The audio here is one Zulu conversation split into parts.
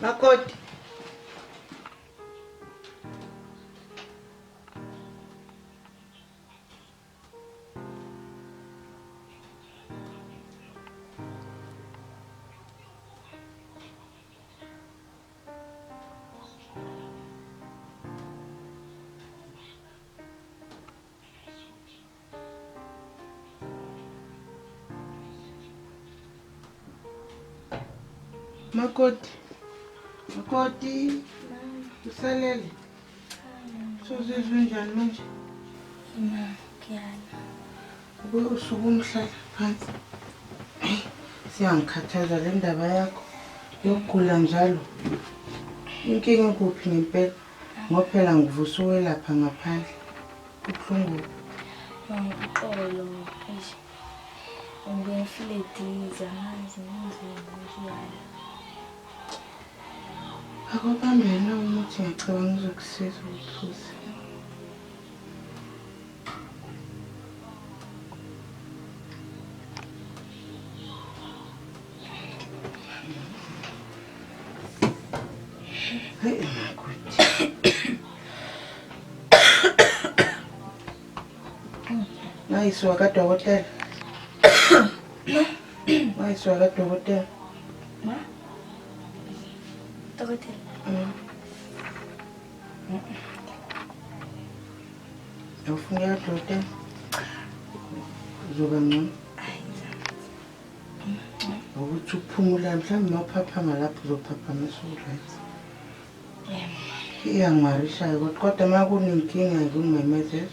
Makoti. Makoti. Makoti. Usalele. Sozizwa njani manje? Ma, ngiyala. Ube usuke umhlala phansi. Siyangikhathaza le ndaba yakho yokugula njalo. Inkinga ikuphi ngempela? Ngoba phela ngivusa uwelapha ngaphandle. Kubuhlungu. Mama uxolo. Eish. Ngibuye ngifile diza angazi ngenzeni ngiyala. Akubambene umuthi ngiyacabanga uzokusiza ukuphuza. Hey, makoti. Wayisiwa kadokotela. Wayisiwa kadokotela. Ma? Dokotela. Awufuni ukuya kadokotela? Uzoba ngcono. Ukuthi uphumula mhlawumbe uma uphaphama lapho uzophaphama usu-right. Iyangiwarisha-ke kodwa kodwa uma kunenkinga-ke ungimemezela.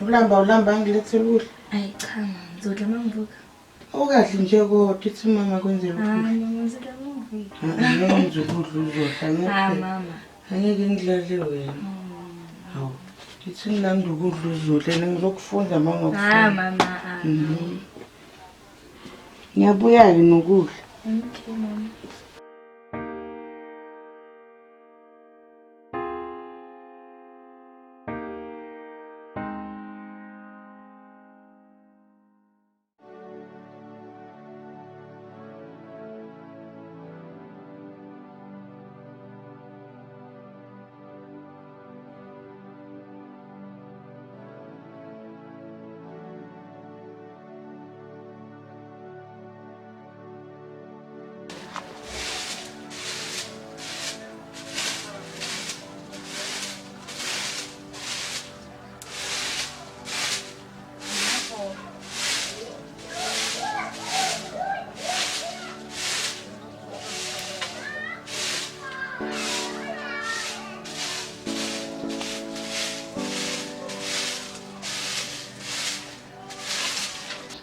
Ulamba ulamba angilethele ukudla. Ayi cha mama, ngizodla uma ngivuka. Awukadli nje kodwa ithi mama kwenzela ukudla. Hayi mama, ngizodla uma ngivuka. Angeke ngize ukudla uzodla Ah angeke. mama. Angeke ngidlale wena. Hawu. Ithi ngilanda ukudla uzodla and ngizokufunza uma Ah ungakufuni. mama. ah. Ngiyabuya-ke nokudla. Okay mama.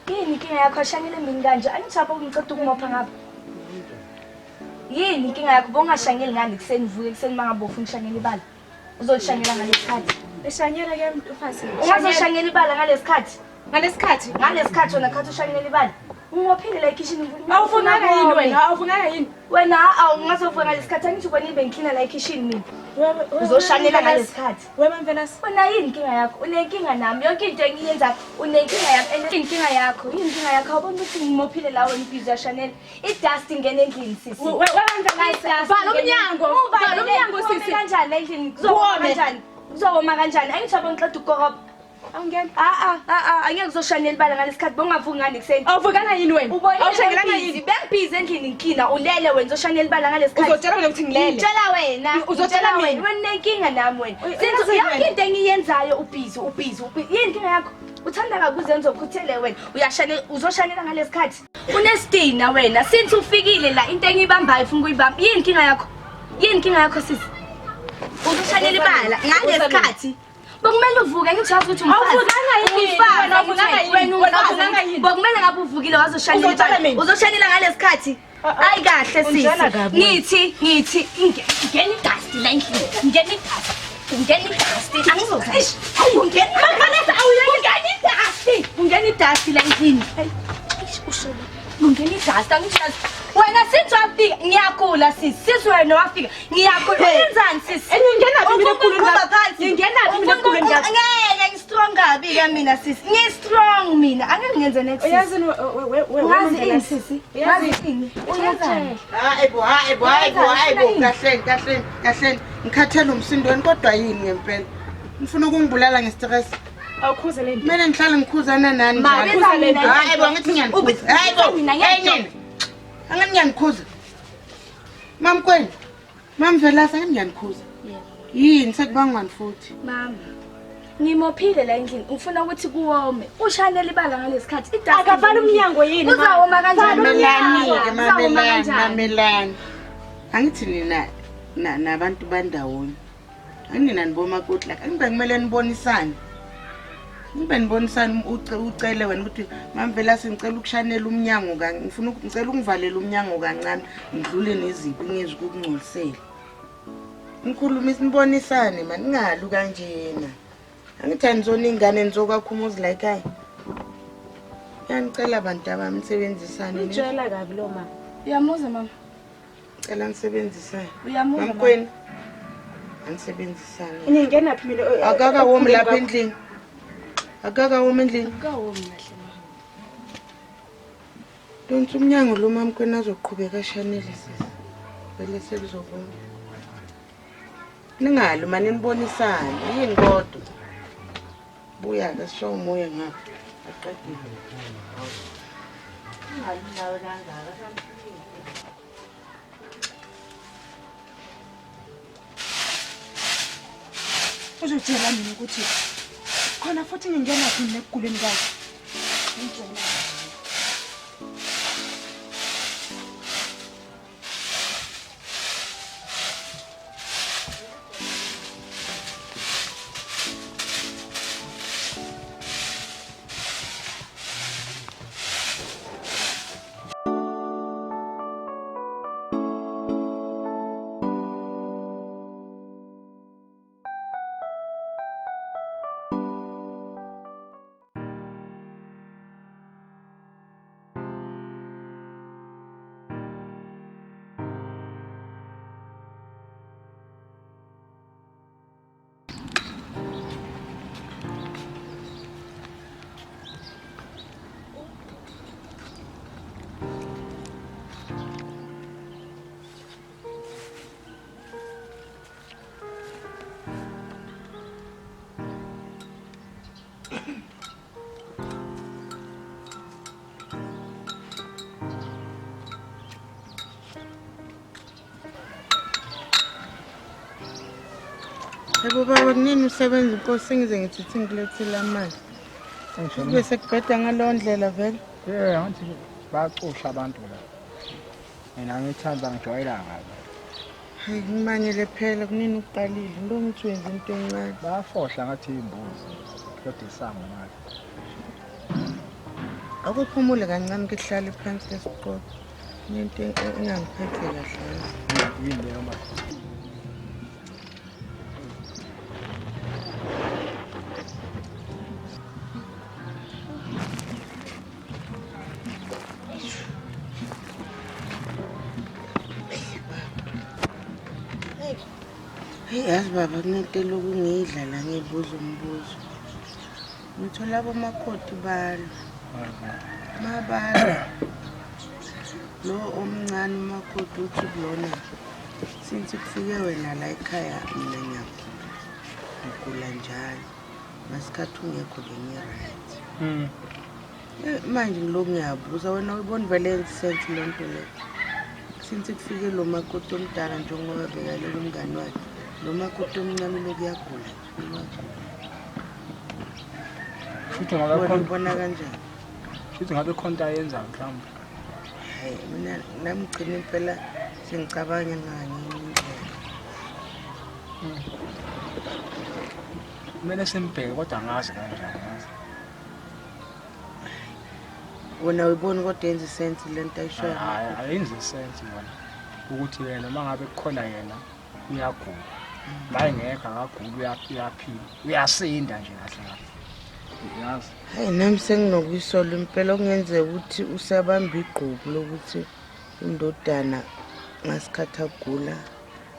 Yini inkinga yakho ashanyele mina kanje? Angithi apho ngiceda ukumopha ngapha. Yini inkinga yakho bongashanyeli ngani ekuseni uvuke ekuseni mangabe ufuna ukushanyela ibala? Uzolishanyela ngalesikhathi. Eshanyela ke mfasi. Ungazoshanyela ibala ngalesikhathi. Ngalesikhathi. Ngalesikhathi wena khathi ushanyela ibala. Ungophile la ekhishini. Awufunanga yini wena? Awufunanga yini? Wena awu ungazovuka ngalesikhathi angithi ubona ibe ngiklina la ekhishini mina. Uzoshanyela ngalesikhathi. Wena Mvelase. Wena yini inkinga yakho? Unenkinga nami. Yonke into engiyenza unenkinga yami. And inkinga yakho, yini inkinga yakho? Awuboni ukuthi ngimophile la wena ubhizi uyashanela. I-dust ingena endlini sisi. Wena Mvelase. Vala umnyango. Vala umnyango sisi. Kanjani la endlini? Kuzowoma Kuwome. kanjani? Kuzowoma kanjani? Angithi yabo ngiqeda ukukoropa. Awungena. Ah ah ah ah angeke ngizoshanela ibala ngalesikhathi bongavuki ngani ekuseni. Awuvukanga yini wena? Awushangelanga yini? Bengibhizi endlini ngiklina ulele wena uzoshanela ibala ngalesikhathi. Uzotshela mina ukuthi ngilele. Ngitshela wena. Uzotshela Ngitshela mina. Wena unenkinga nami wena. Uyazi Since yonke wena. into engiyenzayo ubhizi ubhizi ubhizi. Yini inkinga yakho? Uthanda kabi uzenza ukhuthele wena. Uyashanela uzoshanela ngalesikhathi. Unestina wena. Since ufikile la into engiyibambayo ufuna ukuyibamba. Yini inkinga yakho? Yini inkinga yakho sisi? Uzoshanela ibala ngalesikhathi. Bokumele uvuke ngithi yazi ukuthi umfazi. Awuvukanga yini? Umfazi, Wena awuvukanga yini? Wena Wena awuvukanga umfazi. yini? Bokumele ngabe uvukile wazoshanela Uzotshela ibala. mina? Uzoshanela ngalesikhathi. Ayi kahle sisi. Ungitshela kabi wena. Ngithi ngithi ngena idust la endlini. Ngena idust. Ungena idust. Angizodla. Eish, hayi ungena. Vanessa awuyeke ngena idust. Ungena idust la endlini. Eish, usho la. Ungena idust angitshazi. Wena since wafika ngiyagula sisi. Sisi wena wafika ngiyagula. Wenzani sisi? Ngingena phi mina Ufuna ekulweni ukuqhuba lapho? phansi. Ngingena phi mina Ufuna ekulweni lapho? Ngeke ngistrong kabi ke mina. Mina sisi, ngi-strong mina. Angeke ngenze next. sisi. Uyazi Ngazi ini sisi? Ngazi ini? Uyenzani? Hayi bo, hayi bo, hayi bo, hayi bo. Kahleni, kahleni, kahleni. Ngikhathele umsindo wenu kodwa yini ngempela? Nifuna ukungibulala nge-stress. Awukhuze le nto. Kumele ngihlale ngikhuzana nani Ma, njalo. biza mina. Hayi bo, angithi ngiyanikhuza. Hayi bo, Mina hey ngiyadonsa. nina. Angithi ngiyanikhuza. Mamkwena, Mamvelase angithi ngiyanikhuza. Yini sekubangwani futhi? Mama, ngimophile la endlini. Ngifuna ukuthi kuwome. Ushanele ibala ngalesikhathi. I-dust Akavala umnyango yini, ma? Uzawoma kanjani? Mamelani-ke, Uzawoma mamelani, kanjani? mamelani. Angithi nina nabantu bandawonye. Anginina nibomakoti like angibe kumele nibonisane. Nibe nibonisane ucele wena ukuthi Mamvelase ngicela ukushanela umnyango ngifuna ngicela ungivalele umnyango kancane ngidlule nezibi ngizwe ukungcolisela. Nikhulume nibonisane man ningalu kanjena. Angithi anizona ingane nizokwakha umuzi la ekhaya. Ngiyanicela bantu abami nisebenzisane. Ungitshela kabi lo ma. Uyamuzwa mama? Ngicela nisebenzisane. Uyamuzwa mama? Mamkwena. Anisebenzisane. Ngingena phi mina? Akakawomi lapha endlini. Akakawomi endlini. Akukawomi kahle mama. Donsa umnyango lo mamkwena azoqhubeka ashanele sisi. Vele sekuzobona. Ningali mane nibonisane. Yini kodwa? Buya ke sisho umoya ngapha. Aqedile. Ningali nawe kangaka. Uzotshela mina ukuthi khona futhi ngingena phi mina ekuguleni kwakhe. Ngitshela. Yebo baba kunini usebenza inkosi ngize ngithi thi ngilethele amanzi. Kube sekubheda ngaleyo ndlela vele. Yeah, ngathi bayacosha abantu la. Mina ngithanda ngijwayela kabi. Hayi ngimanyele phela kunini uqalile. Into ngithi wenza into encane. Bayafohla ngathi imbuzi. Kodwa isango manje. Akuphumule kancane ke kuhlale phansi lesiqoqo. Into engangiphethe kahle. Yini leyo manje? Hey yazi baba kunento eloku ngiyidla la ngibuza umbuzo. Ngithola abomakoti balwa. Mabalwa. Lo omncane umakoti uthi kulona since kufike wena la ekhaya mina ngiyagula. Ngigula njalo. Masikhathi ungekho bengi-right. Manje ngilokhu ngiyabuza wena uyibona vele yenza sense loo nto leyo. Since kufike lo makoti omdala njengoba bekalela umngani wakhe, lo makoti omncane lokhu uyagula nje, uyagula. Futhi ngabe Wena khona ubona kanjani? futhi ngabe khona into ayenzayo mhlawumbe. Hayi mina nami ngigcina impela sengicabanga ngangenye indlela. Kumele simbheke kodwa angazi kanjani ngazi. Wena uyiboni kodwa yenza isense le nto ayishoyo. Hayi ayenzi sense yona. Ukuthi yena mangabe kukhona yena uyagula. La engekho akaguli uyaphila. Uyasinda nje kahle kahle. Uyazi. Hayi nami senginokuyisola impela okungenzeka ukuthi usabamba igqubu lokuthi indodana ngasikhathi agula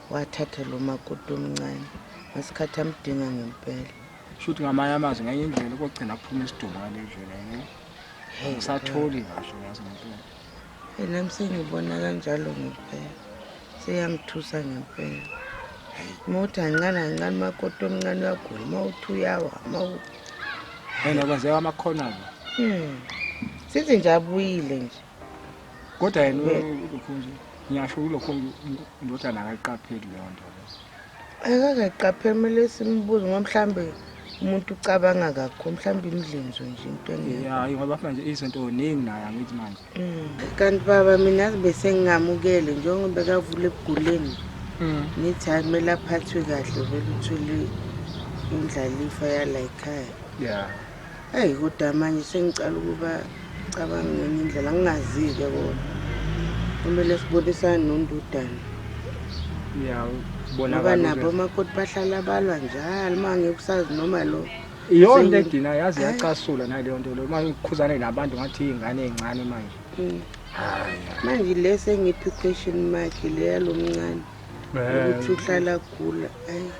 wathatha lo makoti omncane ngasikhathi amdinga ngempela. Shuthi ngamanye amazwi ngenye indlela kogcina kuphuma isidumbu ngale ndlela yini. Ngisatholi kahle yazi ngempela. Nami sengibona kanjalo ngempela. Seyangithusa ngempela. Uma uthi kancane kancane umakoti omncane uyagula, uma uthi uyawa, uma u And kwenzeka amakhona la. Sithi nje abuyile nje. Kodwa yena ulokhu nje ngiyasho ulokhu indodana akayiqapheli leyo nto. Akakayiqapheli, kumele simbuze ngoba mhlambe umuntu ucabanga kakhulu, mhlambe imdlinzo nje into engekho. Ya, ngoba manje izinto ziningi naye angithi manje. Kanti baba mina bese ngingamukele njengoba bekavula ebuguleni. Ngithi hayi kumele aphathwe kahle vele uthole indlalifa yala ekhaya. Yeah. Eyi kodwa manje sengicala ukuba cabanga ngenye indlela ngingazi-ke kona. Kumele sibonisane nondudana. Yeah, Ngoba bonakala. nabo omakoti bahlala balwa njalo uma ngeke usazi noma lo. Iyona into edina yazi yacasula naleyo nto leyo. Manje ukukhuzane nabantu ngathi iy'ngane ey'ncane manje. Hayi. Manje le sengiphi question mark le yalo mncane ukuthi uhlala gula. Ayi.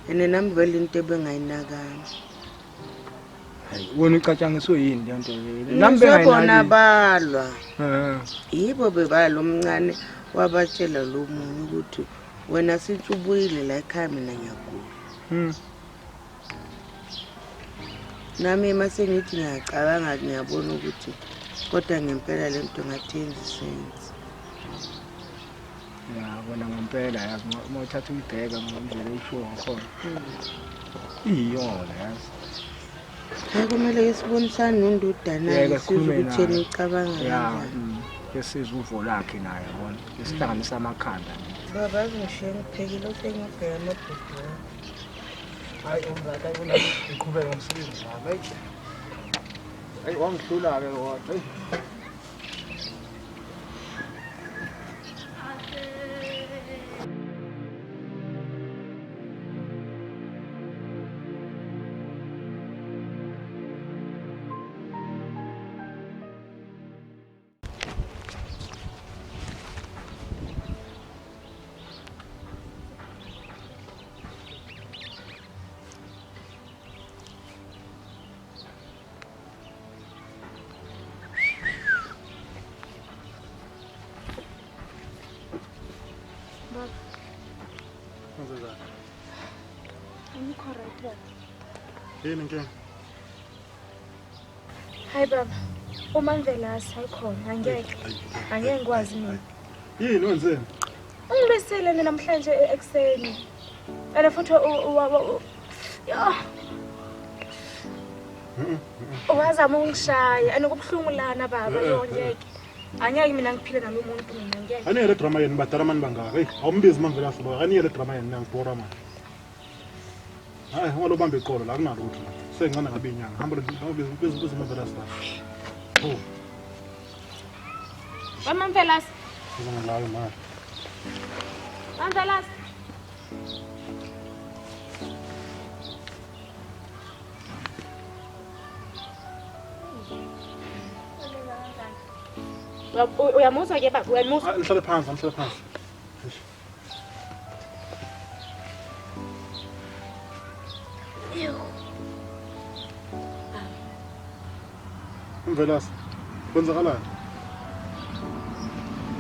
And nami vele into ebengayinakanga. Hayi, wena ucatshangiswe yini leyo nto leyo? Nami Nami bengayinaki. balwa. Eh. Yibo bebala omncane wabatshela lo munye ukuthi wena sithi ubuyile la ekhaya mina ngiyagula. Nami mase ngithi ngiyacabanga ngiyabona ukuthi kodwa ngempela le nto ngathi yenza sense. Ya, bona ngempela yazi uma uthatha uyibheka ngendlela oyisho ngakhona. Iyona yazi. Hayi kumele ke sibonisane nondodana Yeke sizwe sikhulume ukuthi yena naye. ucabanga Ya, kanjani. Esizwe uvo lakhe naye yabona. Esihlanganisa amakhanda. Baba ngishiye ngiphekile usengibheka amabhodwe. Hayi umzali ayibona ngiqhubeka ngomsebenzi wami. Hayi. Hayi wangihlula ke kodwa. Hayi. Angikho right baba. Yini inkinga? Hayi baba, uma Mvelase ayikhona angeke. Angeke ngikwazi mina. Yini wenzeni? Ungilwisile mina namhlanje ekuseni. And futhi yo. Wazama ukungishaya and kubuhlungu lana baba yo ngeke. Angeke mina ngiphile nalo muntu mina ngeke. Aniyele drama yenu badala mani bangaka. Hey, awumbizi Mamvelase baba. Aniyele drama yenu niyangibhora manje. Hayi, ungalobamba iqolo la kunalo ukuthi la. Seyincane ngabe inyanga. Hamba biza biza Mamvelase la. Oh, Mama Mvelase, uzongilala manje. Mamvelase. Uyamuzwa ke baba, uyamuzwa. Ngihlale phansi, ngihlale phansi. Eish. Mvelase, kwenzakalani?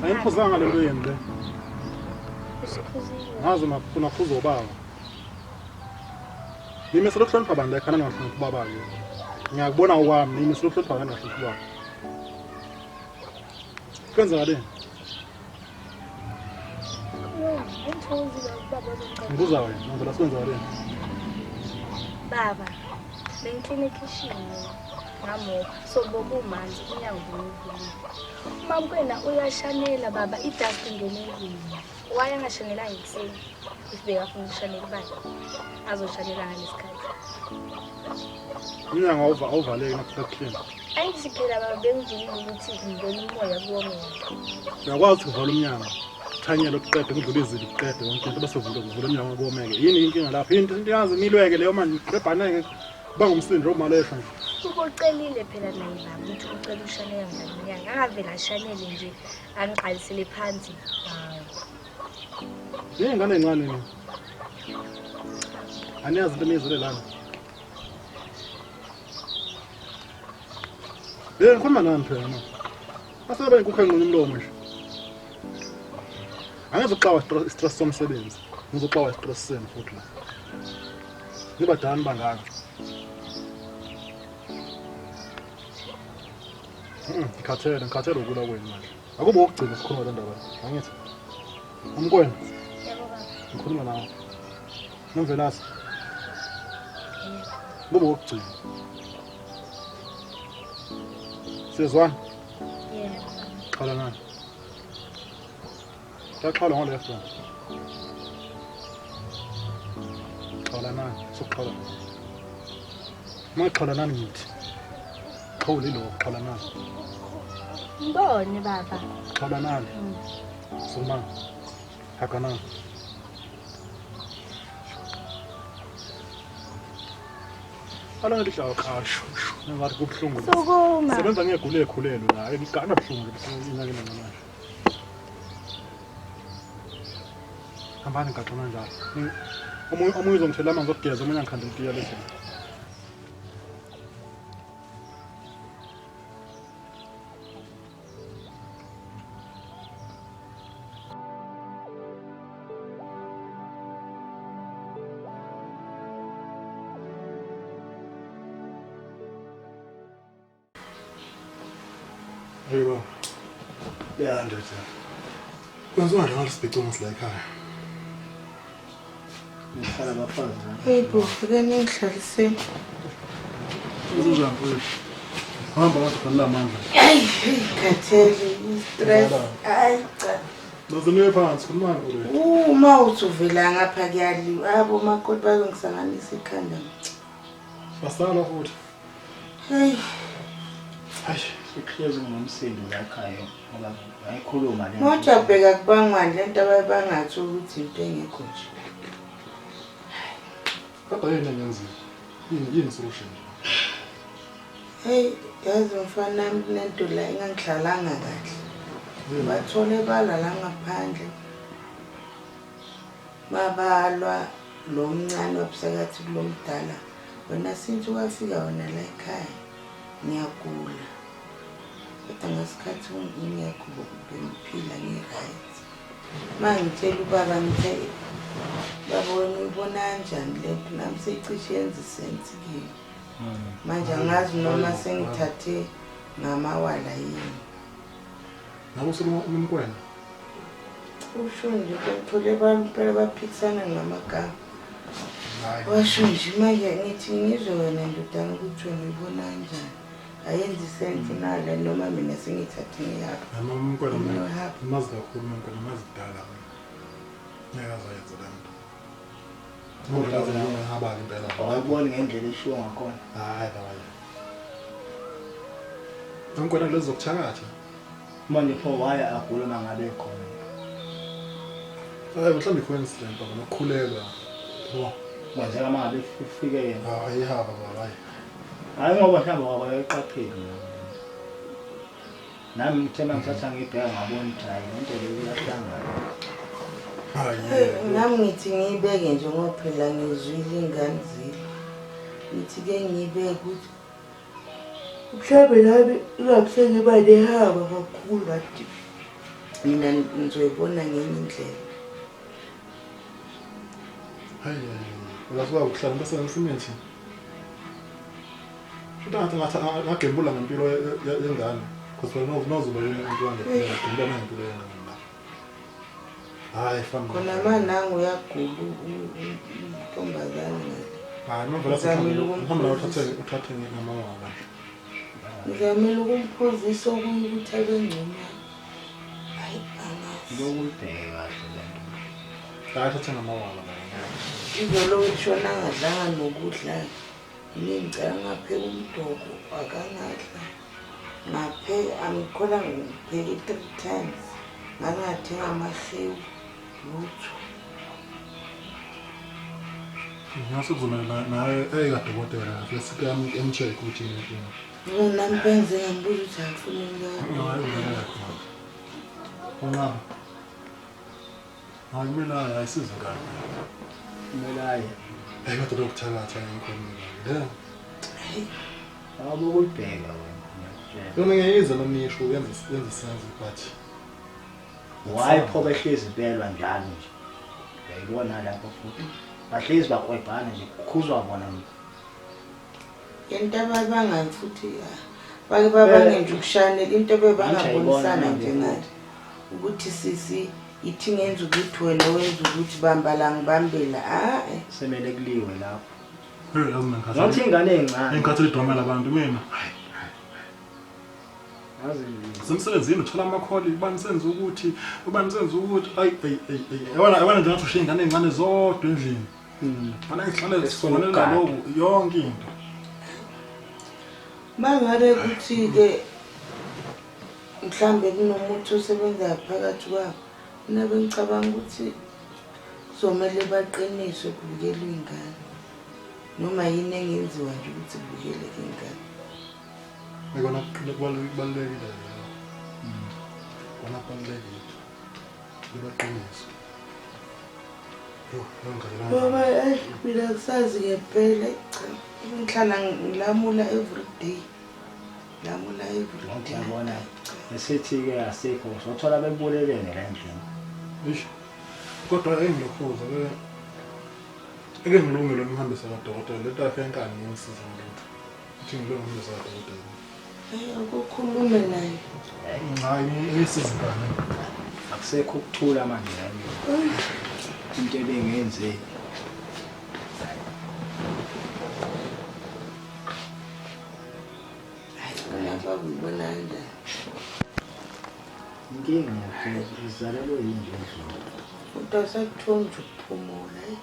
Ayiniphuzanga le nto yenu le. Ngazi unaphuza ubaba. Nimisele ukuhlonipha abantu la ekhaya ningahloniphi ubaba-ke. Ngiyakubona okwami, nimisele ukuhlonipha abantu ningahloniphi ubaba. Kwenzakaleni? Ngibuza wena, Mvelase kwenzakaleni? Baba, bengikline ekhishini ngamopha so bokumanzi umnyango bowuvulile. Umakwena uyashanela baba, idust ingene endlini. Why angashanelanga ekuseni? If bekafuna ukushanela ubaba, azoshanela ngalesikhathi. Umnyango awuvaleki nakuhleni. Angithi phela baba bengivulile ukuthi ngibone umoya kuwomela. Uyakwazi ukuthi uvale umnyango. Thanyela uqede kudlule izinto uqede yonke into bese uvule uvule umnyango komeke. Yini inkinga lapho? Yini into yazi nilweke leyo manje ebhaneke kuba ngumsindo omalehla nje. Ubocelile phela naye baba ukuthi ucela ushanela ngale mnyango. Angavele ashanele nje angiqalisele phansi. Hawu. Yini ingane encane ni? Aniyazi into eniyizele lana. Yey ngikhuluma nani phela manje. Asabe inkukhu enquna umlomo nje. Angizuxawa stress somsebenzi. Ngizoxawa stress senu futhi la. Nibadala bangaka. Ngikhathele, ngikhathele ukula kwenu manje. Akube okugcina sikhuluma le ndaba. Angithi. Umkwena. Yebo baba. Ngikhuluma nawe. Nomvelase. Yebo. Kube okugcina. Siyezwana? Yebo. Xhala nani? Kuyaxhalwa ngo-left one. Xhala nani? Sokuxhala. Uma xhala nani ngithi. Xhawule lo xhala nani. Ngibone baba. Xhala nani? Sumani. Hakanani. Alona lihlala cha shu shu ngathi kubuhlungu. Sukuma. Sebenza ngegule ekhulelwe la. Igana buhlungu inyaka namanje. Hambani gaxona njalo. Omunye uzongithela amanzi okugeza omunye angikhanda itiya lezini. Hey baba. Ya ndoda. Kwenziwa njani ngalesibhicongo sila ekhaya? Ngihlala abafazi la. Hey bo, ake ningihlaliseni. Uzuzwa mfowethu. Hamba wathi khona lamandla. Hayi, khathele, stress. Hayi cha. Noze phansi khulumani kulo. Uma uthi uvela ngapha kuyaliwa, abo makoti bazongisanganisa ikhanda. Basala futhi. Hey, Hayi. Sekuhlezi kunomsindo la ekhaya ngoba ngayikhuluma le. moja bheka kubangwani lento abayibangathi ukuthi into engekho nje. Kodwa yini engenziwa? Yini yini solution? Hey, yazi mfana wami kunento la engangihlalanga kahle. Bathole balwa la ngaphandle. Babalwa lo mncane wabusakathi kulo mdala. Wena since wafika wena la ekhaya ngiyagula. Kodwa ngasikhathi ngingekho bengiphila ngi-right. Ma ngitshela ubaba ngithe baba wena uyibona kanjani le nto nami seyicishe yenza isensi kimi. Manje angazi noma sengithathe ngamawala yini. Ngabe usulumkwena. Usho nje ngithole abantu baphikisana ngamagama. Hayi. Washo nje manje ngithi ngizwe wena ndodana ukuthi wena uyibona kanjani. Ayenzi sense nale noma mina sengithathe ngiyaphi. Noma umkwena Mina uhamba. mazi kakhulu umkwena mazi kudala. Ngeke azoyenza le nto. Umuntu laze ngihaba impela. Awuyiboni ngendlela eshiwo ngakhona. Hayi baba. Umkwena lezo zokuthakatha. Manje pho why agula uma ngabe ekhona? Hayi mhlawumbe coincidence baba nokukhulelwa. Yabo. Kwenzeka uma ngabe ufike yena. Hayi ihaba baba hayi. Hayi ngoba mhlawumbe wabayeqapheli. Nami ngithe uma ngithatha ngibheka ngabona ukuthi hayi lento le iyahlangana. Hayi. Hey, nami ngithi ngiyibeke nje ngoba phela ngizwile ingane zilo. Ngithi ke ngiyibeke ukuthi mhlawumbe nami ingabe sengiba nehaba kakhulu kanti mina ngizoyibona ngenye indlela. Hayi. Uyasuka ukuhlala bese ngisimethi. Futhi ngathi ngathi ngagembula ngempilo yengane. Because phela nozuba yena umuntu wangempela, ngagembula ngempilo yengane la. Hayi fana. Khona manangu uyagula intombazane ngale. Hayi mavela Ngizamile mhlawumbe nawe uthathe ukumphuzisa. uthathe ngamawala nje. Ngizamile ukumphuzisa okunye ukuthi abe ngcono. Hayi angazi. Lokuyibheke kahle le nto. Hayi thathe ngamawala la. Izolo ushona angadlanga nokudla. Mina ngicela ngapheka umdoko akangadla. Ngapheka angikhola ngipheke 3 times. Ngangathenga amahewu lutho. Ngase kuzomela naye eyikadokotela bese emcheck ukuthi yini inkinga. Mina nami benze ngambuza ukuthi angifuni ukuya. Hayi ungena khona. Unqaba. Hayi mina ayisize ngane. Kumele aye. Hey kodwa lokuthakatha ngikhona mina. Le Awube ukuyibheka wena. Yona ngiyayizwa namisho yenza yenza sense but why pho behlezi belwa njalo nje? Uyayibona lapho futhi. Bahlezi bakwebhana nje kukhuzwa bona nje. Into ababangayo futhi bake babange nje ukushanela into bebangabonisana nje ngayo. Ukuthi sisi ithi ngenza ukuthi wena wenza ukuthi bamba la ngibambela ah semele kuliwe lapho. Hey yazi mina ngikhathele. Ngathi ingane encane. Ngikhathele idrama labantu mina. Yazi Semsebenzini uthola amakholi ubani senza ukuthi ubani senza ukuthi ayi ayi ayi ayi. Yabona yabona nje ngathi ushiya ingane encane zodwa endlini. Fanele sihlale Esifuna sifonela ukugada. lokhu yonke into. Mangabe kuthi ke mhlambe kunomuthi osebenza phakathi kwabo mina bengicabanga ukuthi kuzomele baqiniswe kuvikelwe ingane noma yini engenziwa nje ukuthi kuvikeleke ingane. Ikona kubalulekile lokho. Kona kubalulekile. Libaqiniso. Yo, ngikhathele. Ngoba mina kusazi ngempela cha ngihlala ngilamula every day. Lamula every Ngathi day. yabona esithi-ke asikho sothola bebulelene la endlini. Eish. Kodwa engilokhuza ke eke ngilungile ngihambise kadokotela lento yakhe enkani ngiyisiza ngalutho. Uthi ngilunge ngihambise kadokotela. Hayi akukhulume naye. Hayi ngiyisiza ingane. Akusekho ukuthula manje la endlini. Into ebengenzeki. Hayi mina bakubona kanjani. Inkinga yakhe izalelwe yinje endlini. Kodwa sakuthonja nje ukuphumula. eh.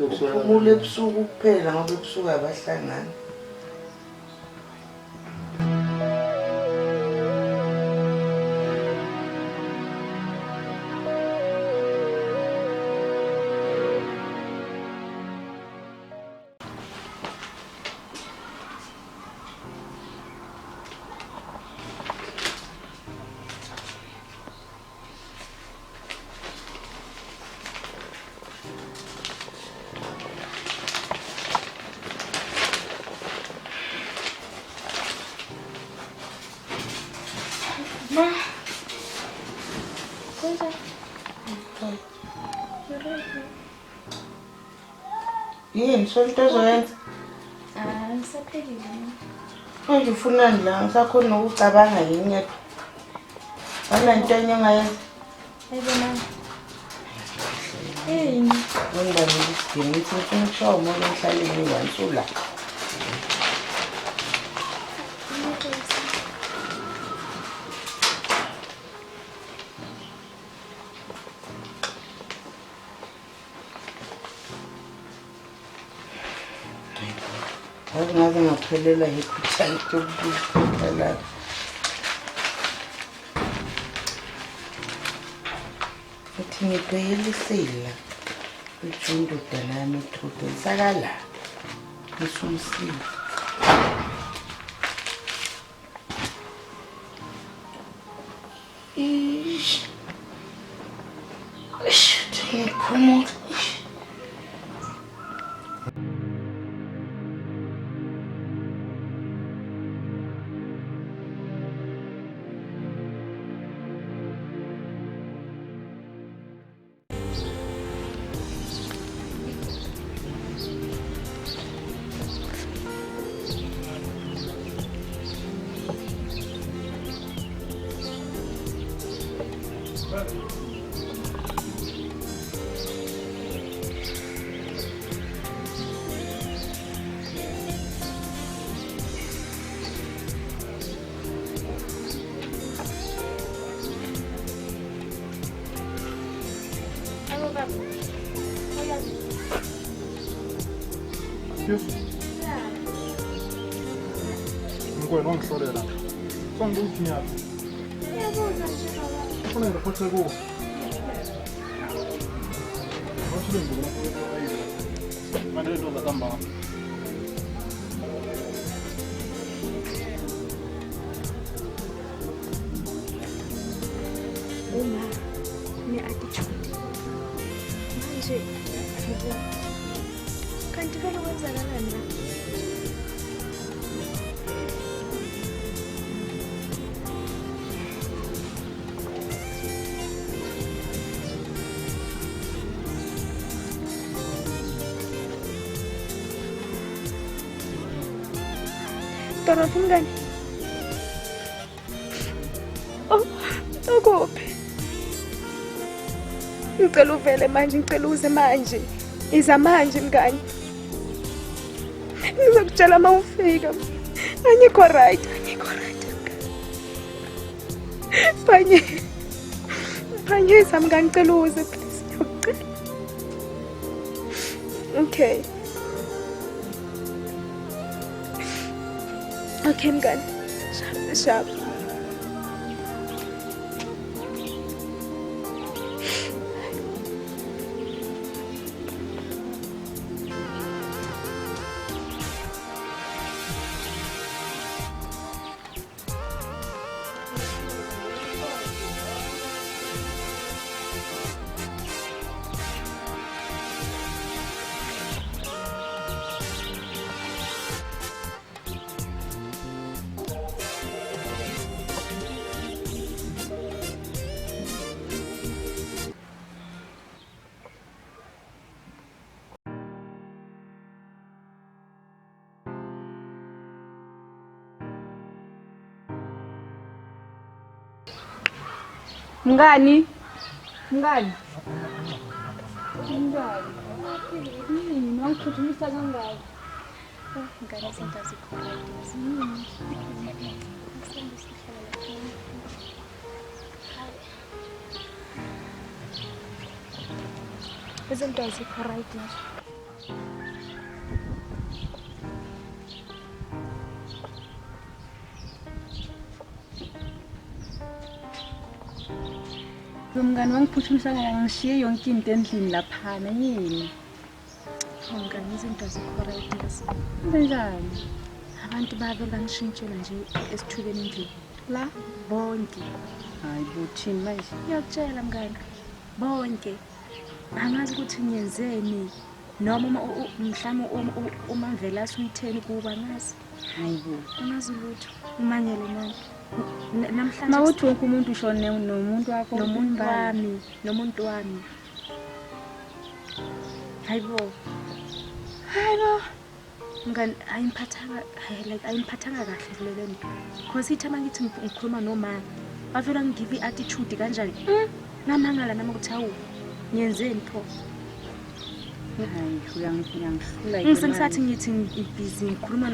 Uphumula ebusuku kuphela ngoba ebusuku abahlangani. Ma. Kunjani? Yini sonto ozoyenza? Ah, ngisaphelile. Manje ufunani la? Ngisakhona nokucabanga yini yedwa. Awuna into enye ongayenza? Hayibo mama. Yini? Ngibanike isidingo ukuthi ngifuna ukushawa umoya emhlaleni ngiwansula. Yazi ngaze ngaphelelwa yi-appetite yokuphela. Futhi ngibhekelisile ukuthi indodana yami edrobheni sakala ngisumsile. Ish. Ish, ngiphumule. Ish. Abo baba. Uyazi. Yes. Ngikwena wangihlolela. Sonke ngiyaphi? Uyabuza nje baba. Ufuna ngirepothe kuwo. Wathi bengibuka manje lento zakambama. Uma ne-attitude. Manje hayibo. Kanti vele kwenzakalani la? Dorothy mngani? Oh, ukuphi? Ngicela uvele manje, ngicela uze manje. Iza manje mngani. Ngizokutshela uma ufika. Angikho right, angikho right. Phanye. Phanyisa mngani, ngicela uze please. Ngiyakucela. Okay. Okay mngani. Sharp, sharp. Mngani, mngani. Mngani. Yini wangiphuthumisa kangaka? Mngani izinto azikho right. Izinto azikho right nje. Mngani wangiphuthumisa kangaka ngishiye yonke into endlini laphana yini? Mngani izinto azikho right nje. Kanjani? Abantu bavele bangishintshela nje esithubeni endlini. La bonke. Hayi bo thini manje? Ngiyakutshela mngani. Bonke. Angazi ukuthi ngiyenzeni noma mhlawumbe uMamvelase uyitheni kuba angazi. Hayi bo. Angazi lutho. Umangele nami. Namhlanje Mawuthi wonke umuntu ushone nomuntu wakho nomuntu wami, nomuntu wami. Hayibo. Hayibo. Mngani ayimphathanga like ayimphathanga kahle le nto. Because ithi mangithi ngikhuluma noma bavela ngigive i-attitude kanjani. Ngamangala nami ukuthi hawu ngiyenzeni pho. Hayi uyangihlula. Ngisengisathi ngithi ngibhizi ngikhuluma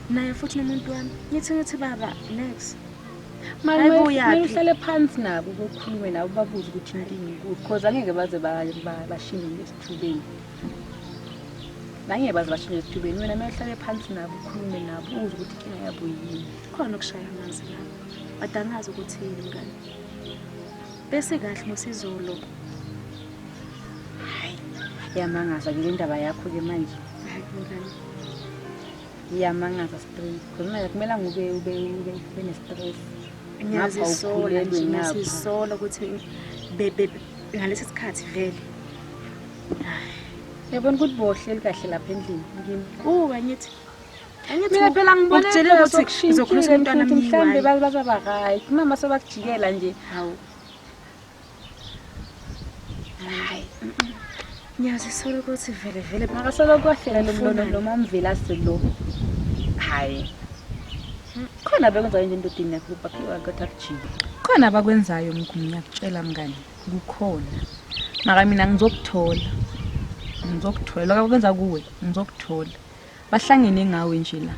naye futhi nomuntu wami. Ngithi baba next. Manje uhlale phansi nabo ukukhulume nabo babuze ukuthi inkinga ikuphi because angeke baze bashintshe esithubeni. Angeke baze bashintshe esithubeni wena kumele uhlale phansi nabo ukhulume nabo uzwe ukuthi inkinga yabo yini. Khona ukushaya amanzi la. But angazi ukuthi yini mngani. Bese kahle ngosizolo. Hayi iyamangaza ke le ndaba yakho ke manje. Hayi mngani. Iyamangaza straight. Because kumele ngube ube ube ne-stress. Ngiyazisola nje, ngiyazisola ukuthi bebe ngalesi sikhathi vele. Yabona ukuthi bohleli kahle lapha endlini kimi. Angithi. Mina phela ngibona ukuthi uzokhulisa umntwana mhlambe bazaba right. Mama sobakujikela nje. Hawu. Hayi. Ngiyazisola ukuthi vele vele makasola kwahlela lo Mamvelase lo. Hayi. Khona bekwenzayo nje endodeni yakho ubakhiwa kodwa akujiki. Khona abakwenzayo mkhulu ngiyakutshela mngani, kukhona. Mara mina ngizokuthola. Ngizokuthola lokho abakwenza kuwe, ngizokuthola. Bahlangene ngawe nje la.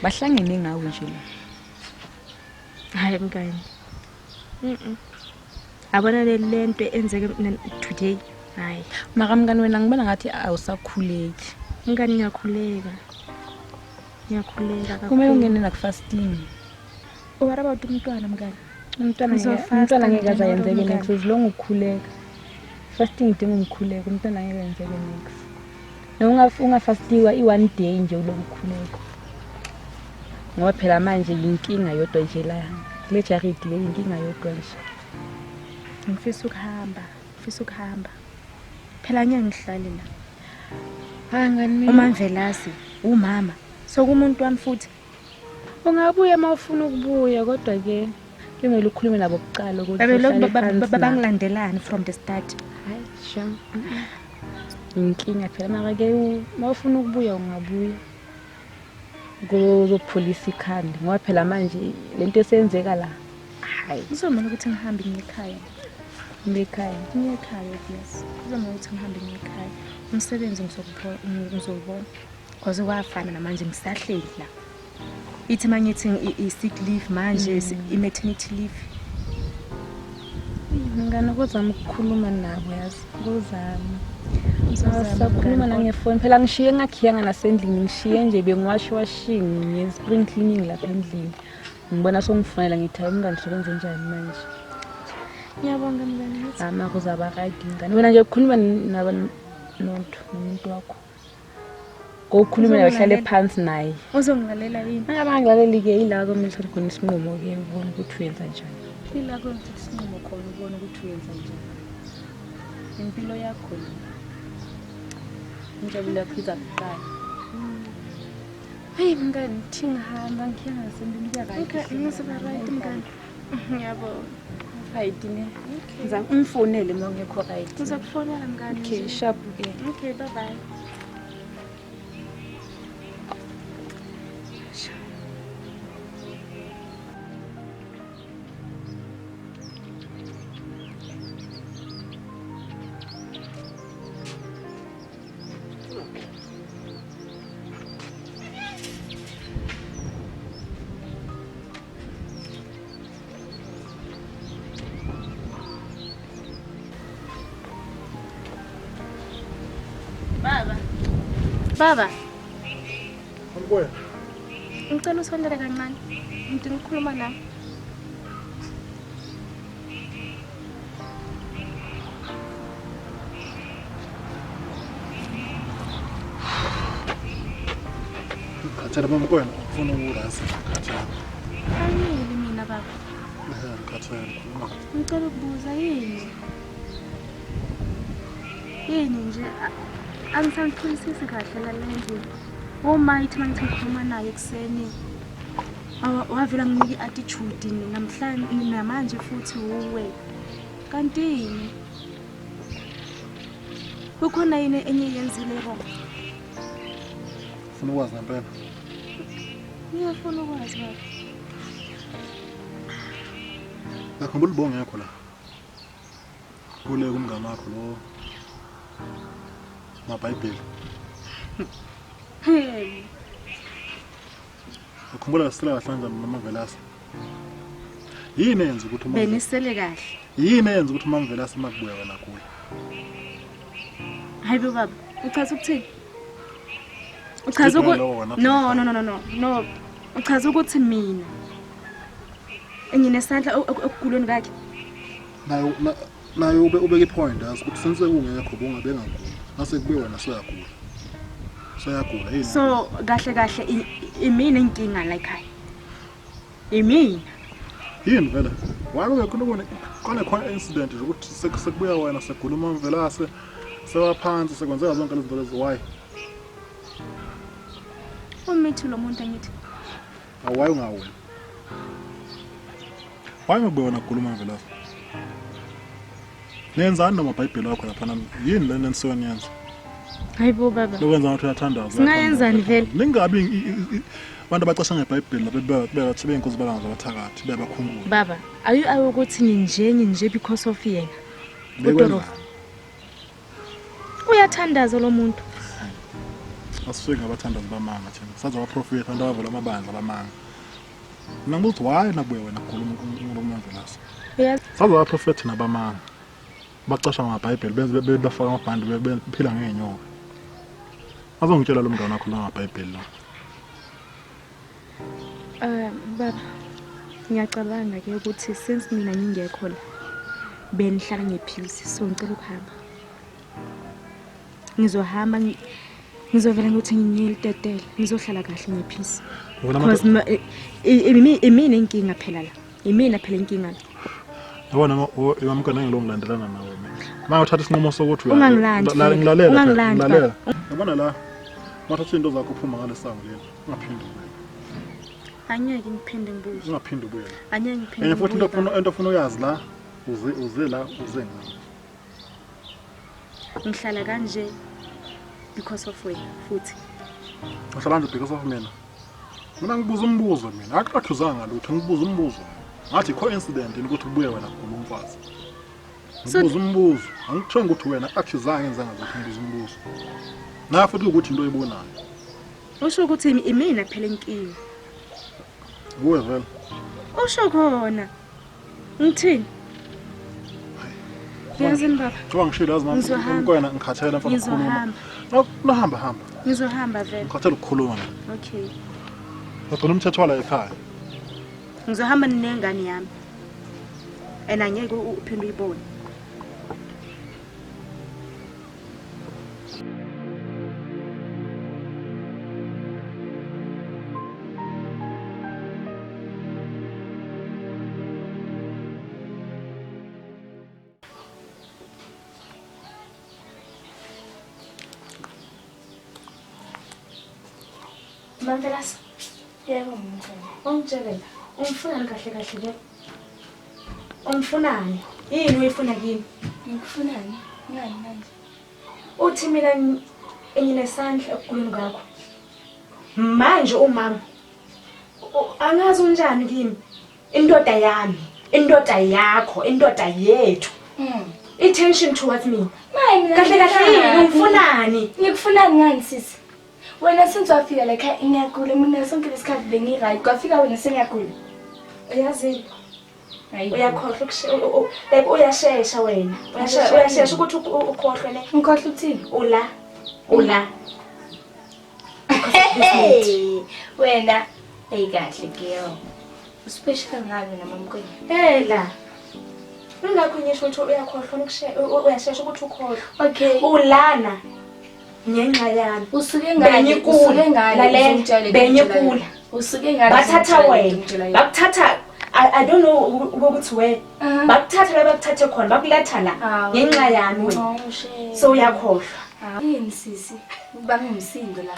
Bahlangene ngawe nje la. Hayi mngani. Abona le lento enzeke today. Hayi. Mara mngani wena ngibona ngathi awusakhuleki. Mngani ngiyakhuleka. Ngiyakhuleka kakhulu. Kumele ungene nakufasting. What about umntwana mngani? Umntwana ngeke aze ayenzeke next as long ukhuleka. Fasting idinga umkhuleko, umntwana ngeke ayenzeke next. Noma ungafastiwa i-one day nje uloku ukhuleka. Ngoba phela manje yinkinga yodwa nje la. Kule jaridi le yinkinga yodwa nje. Ngifisa ukuhamba, ngifisa ukuhamba. Phela ngeke ngihlale la. Hayi ngani mina. UMamvelase, umama. Sokumuntu wami futhi. Ungabuya uma ufuna ukubuya kodwa ke kumele ukhulume nabo kuqala ukuthi Babelokhu bangilandelani from the start. Hayi sure. Inkinga phela mara ke uma ufuna ukubuya ungabuya. Kuzopholisa ikhanda ngoba phela manje lento esenzeka la hayi. Kuzomele ukuthi ngihambe ngiye ekhaya. Ngiye ekhaya. Ngiye ekhaya, yes. Kuzomele ukuthi ngihambe ngiye ekhaya. Umsebenzi ngizowubona. Cause wafana namanje ngisahleli la. Ithi mangithi i-sick leave manje, i-maternity leave. Mngani, kozama ukukhuluma nabo yazi. Kozama. Sakhuluma nangefoni phela ngishiye ngakhiyanga nasendlini, ngishiye nje bengiwash washing nge-spring cleaning lapha endlini. Ngibona songifonela ngithi hayi mngani sokwenze njani manje. Ngiyabonga mngani. Ama kuzaba right mngani. Wena nje ukhuluma naba nomuntu nomuntu wakho. Ngokukhuluma naye uhlale phansi naye. Uzongilalela yini? Angabe angilaleli-ke ila komele uthathe khona isinqumo-ke ubone ukuthi uyenza njani. Ila komele uthathe isinqumo khona ubone ukuthi uyenza njani. Impilo yakho le. Injabulo yakho iza kuqala. Hey mngani, thi ngihamba ngikhiya ngasendlini kuya right. Okay, ngizoba right mngani. Ngiyabonga. Right ne. Ngizama ungifonele uma ungekho right. Ngizokufonela mngani. Okay, sharp ke. Okay, bye bye. Baba. Angikuwena. Ngicela usondele kancane. Ngidinga ukukhuluma nawe. Ngikhathele mama kuwena, ufuna ukurazi ngikhathele. Angiyeli mina baba. Ngikhathele khuluma. Ngicela ukubuza yini? Yini nje angisangitholisisi kahle la endlini. Uma ithi mangithi ngikhuluma naye ekuseni wavela nginika i-attitude namhlanje namanje futhi uwe. Kanti yini? Kukhona yini enye yenzile wrong? Ufuna ukwazi ngempela? Ngiyafuna ukwazi baba. Ngakhumbula ubonge yakho la. Kule kumngane wakho lo. MaBhayibheli. Hey. Ukhumbula sisela kahle kanjani noMavelase? Yini eyenza ukuthi uma benisele kahle? Yini eyenza ukuthi uMavelase makubuya wena kuye? Hayi bo baba, uchaza ukuthini? Uchaza ukuthi no no no no no no. Uchaza ukuthi mina nginesandla ekugulweni kwakhe. Nayo nayo ubeke ipoint yazi ukuthi sense ungekho bongabe ngagula. Nase kubuye wena soyagula. Soyagula yini? So kahle kahle imina inkinga la ekhaya. Imina. Yini vele? Why ungekho ubone khona khona incident nje ukuthi sekubuya wena segula uMavelase sewaphansi sekwenzeka zonke lezi zinto lezi why? Umithi lo muntu angithi. Why ungawena? Why ungabuya wena gula uMavelase? Nenzani noma iBhayibheli wakho lapha nami? Yini lena enisuke niyenza? Hayibo baba. Lokwenza ngathi uyathandaza. Singayenzani vele? Ningabi abantu abacasha ngeBhayibheli lapha bebathi beyinkosi balanga zabathakathi beyabakhungula. Baba, ayu ukuthi nginje because of yena. Bekwenza. Uyathandaza lo muntu. Asifike ngabathandazi bamanga thina. Saza abaprofeti abantu abavela amabandla bamanga. Mina ngibuza why nabuye wena khuluma uMavelase. Saza abaprofeti nabamanga. Bacasha ngamabhayibheli benze befaka amabhandi bephila ngeenyoka. Azongitshela lo mntwana wakho la ngamabhayibheli la. Baba, ngiyacabanga ke ukuthi since mina ngingekho la benihlala ngephilisi so ngicela ukuhamba. Ngizohamba ngizovela ukuthi ngiyelitetele ngizohlala kahle ngephilisi. Because imina inkinga phela la. Imina phela inkinga la. Yabona imamkana ngilo ngilandelana nawe mina. Manje uthatha isinqumo sokuthi ungangilalela ngilalela. Yabona la mathatha into zakho uphuma ngalesango leli ungaphinde ubuye. Angeke ngiphinde ngibuye. Ungaphinde ubuye. Angeke ngiphinde. Enye futhi into ofuna uyazi la uze la uze ngami. Ngihlala kanje because of wena futhi. Uhlala nje because of mina. Mina ngibuza umbuzo mina, akuakhuzanga lutho, ngibuza umbuzo. Ngathi coincident ukuthi kubuye wena kugula umfazi. Ngibuza umbuzo, angikuthonga ukuthi wena akuthizanga ngenzanga lutho, ngibuza umbuzo. Na futhi ukuthi into oyibonayo. Usho ukuthi imina phela inkinga. Uwe vele. Usho khona. Ngithini? Yazini baba. Ngoba ngishilo yazi mama, umkwena ngikhathele mfana ukukhuluma. Nohamba hamba. Ngizohamba vele. Ngikhathele ukukhuluma mina. Okay. Ngigcina umthetho wala ekhaya. Ngizohamba nengane yami. And angeke uphinde uyibone. Mamvelase. Yebo mntwana. Ungitshele la. Ungifunani kahle kahle ke? Ungifunani? Yini uyifuna kimi? Ngikufunani? Ngani manje? Uthi mina nginesandla ekuguleni kwakho. Manje umama angazi unjani kimi. Indoda yami, indoda yakho, indoda yethu. I-tension towards me. Maye mina Kahle kahle yini ungifunani? Ngikufunani ngani sisi? Wena since wafika la ekhaya ngiyagula mina sonke lesikhathi bengi-right. Kwafika wena sengiyagula. Uyazini? Hayi. Uyakhohlwa like uyashesha wena. Uyashesha ukuthi ukhohlwe ne. Ngikhohlwa ukuthini? Ula. Ula. Hey, wena hey kahle girl. Uspecial ngani namamkwena? Hela. Ingakho ngisho ukuthi uyakhohlwa uyashesha ukuthi ukhohlwe. Okay. Ulana ngenxa yami. Usuke ngani? Usuke ngani? Benyekula. Usuke ngani? Bathatha wena. Bakuthatha I don't know ukuthi we. Bakuthatha la bakuthathe khona bakuletha la ngenxa yami wena. So uyakhohlwa. Yini sisi? Ubanga umsindo la.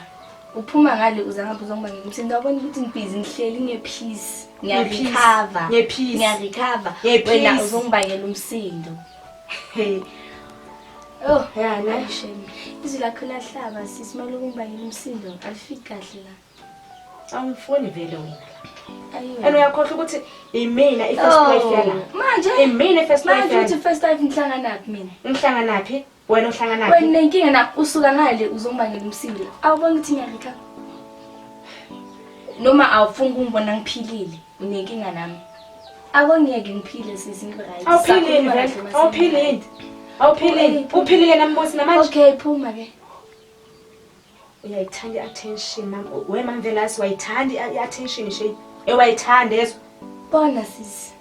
Uphuma ngale uza ngapha uzongibangela umsindo. Awubona ukuthi ngibhizi ngihleli ngepeace. Ngiyarecover. Ngepeace. Ngiyarecover. Wena uzongibangela umsindo. Hey. Oh, yana shame. Izwi lakho lahlaba sisi maloku ungibangela umsindo. Alifiki kahle la. Angifuni vele wena. And uyakhohlwa ukuthi imina i-first wife yala. Manje imina i-first wife. Manje uthi first wife ngihlanganaphi mina? Ngihlanganaphi? Wena uhlanganaphi? Wena nenkinga na usuka ngale uzongibangela umsindo. Awubona ukuthi ngiyarecover. Noma awufuni ukungibona ngiphilile, unenkinga nami. Akongeke ngiphile sisi ngibe right. Awuphilile vele. Awuphilile. Awuphilile. Uphilile nambusi namanje. Okay, phuma ke. Uyayithanda i-attention mama. We Mamvelase wayithanda i-attention shey. Ewayithanda ezwa. Bona sisi.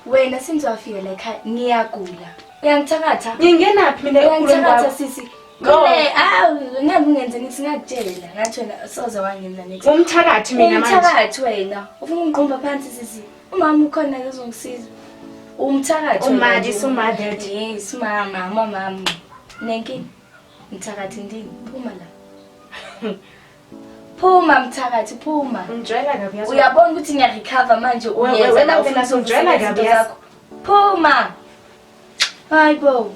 Wena since wafika la ekhaya ngiyagula. Uyangithakatha? Ngingenaphi mina ekuguleni kwakho sisi? Kule awu ngeke ungenze nithi ngakutshela ngathi wena soze wangenza next. Umthakathi mina manje. Umthakathi wena. Ufuna ungiqomba phansi sisi. Umama ukhona ke uzongisiza. Umthakathi. Umadi sumaded. Yes mama, mama. Nenkinga. Mthakathi ndini, phuma la. Phuma mthakathi, phuma. Ngijwayela kabi yazi. Uyabona ukuthi ngiyarecover manje uyeza la ufuna ungijwayela kabi yazi. Phuma. Hayibo.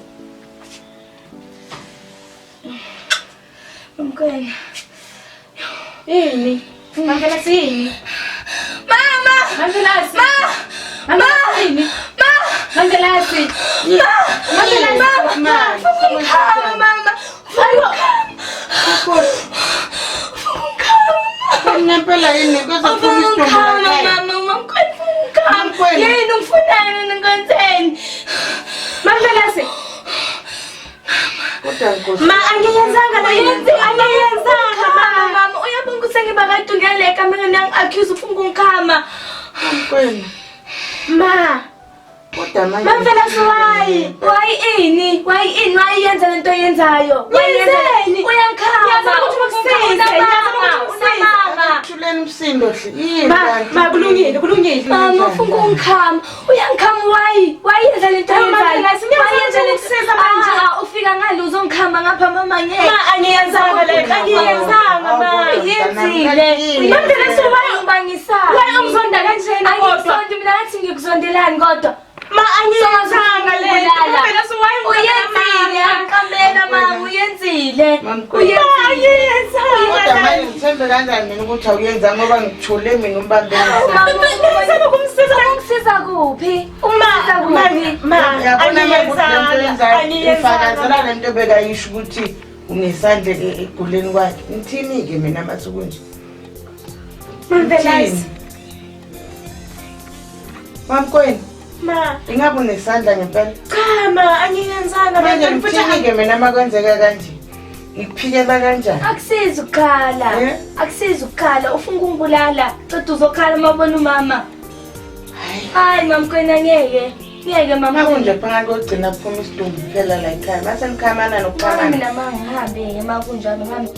Mkwena. Yini? Mamvelase yini? Mama! Mamvelase. Ma! Ma! Yini? Ma! Mamvelase. Ma! Mamvelase. Ma! Mama! Mama! Ngempela yini kuze kuphume isidumbu la Mama, mama, yini ungifunani ngikwenzeni? Mamvelase. Kodwa Nkosi. Ma angiyenzanga la yini? Angiyenzanga mama. Mama, uyabona ukuthi sengiba kade ungele ekamereni yangi-accuse ufuna ukungikhama. Mkwena. Ma. Kodwa manje. Mamvelase why? Why ini? Why ini? Why yenza lento oyenzayo? Yenzeni? Uyangikhama. Ngiyazama ukuthi ukusize. Ngiyazama ukuthi Unamanga. Thuleni umsindo hle. Yini Ma, kanti? ma kulungile, kulungile. Mama ufuna ukungikhama. Uyangikhama why? Why yenza lento Hawu, oyenzayo? Mamvelase, ngiyazama Why yenza lento- ukukusiza manje. Ah, ufika ngale uzongikhama ngapha mama ngeke. Ma angiyenzanga le, angiyenzanga ma. Uyenzile. Mamvelase why Ungibangisani? Why ungizonda kanjena kodwa? Angikuzondi mina ngathi ngikuzondelani kodwa. Ma angiyenzanga le. Mamvelase why Uyenzile, angiqambela mama, uyenzile. Mamkwena. Angiyenzanga. Kodwa manje ngithembe kanjani mina ukuthi awuyenza ngoba ngithule mina umbambe Ngizama ukumsiza. Ungisiza kuphi? Ungisiza kuphi? Ma, Yabona manje ukuthi le nto angiyenzanga, oyenzayo ifakazela angiyenzanga. le nto bekayisho ukuthi unesandla ekuguleni kwakhe. Ngithini-ke mina masuku nje? Mamvelasi. Mamkweni, Ma, ingabe unesandla ngempela? cha ma, angiyenzanga. Manje Futhi ngithini-ke mina uma kwenzeka kanje? Ngikuphikela kanjani? Akusizi ukukhala. Eh? Akusizi ukukhala. Ufuna ukungibulala. Ceda uzokhala uma ubona umama. Hayi mamkwena ngeke. Ngeke Uma kunje mamkwena. phakathi kokugcina kuphuma isidumbu phela la ekhaya. Mase nikhamana Mama nokukhamana. mina mangihambe-ke ma kunjalo ngihambe.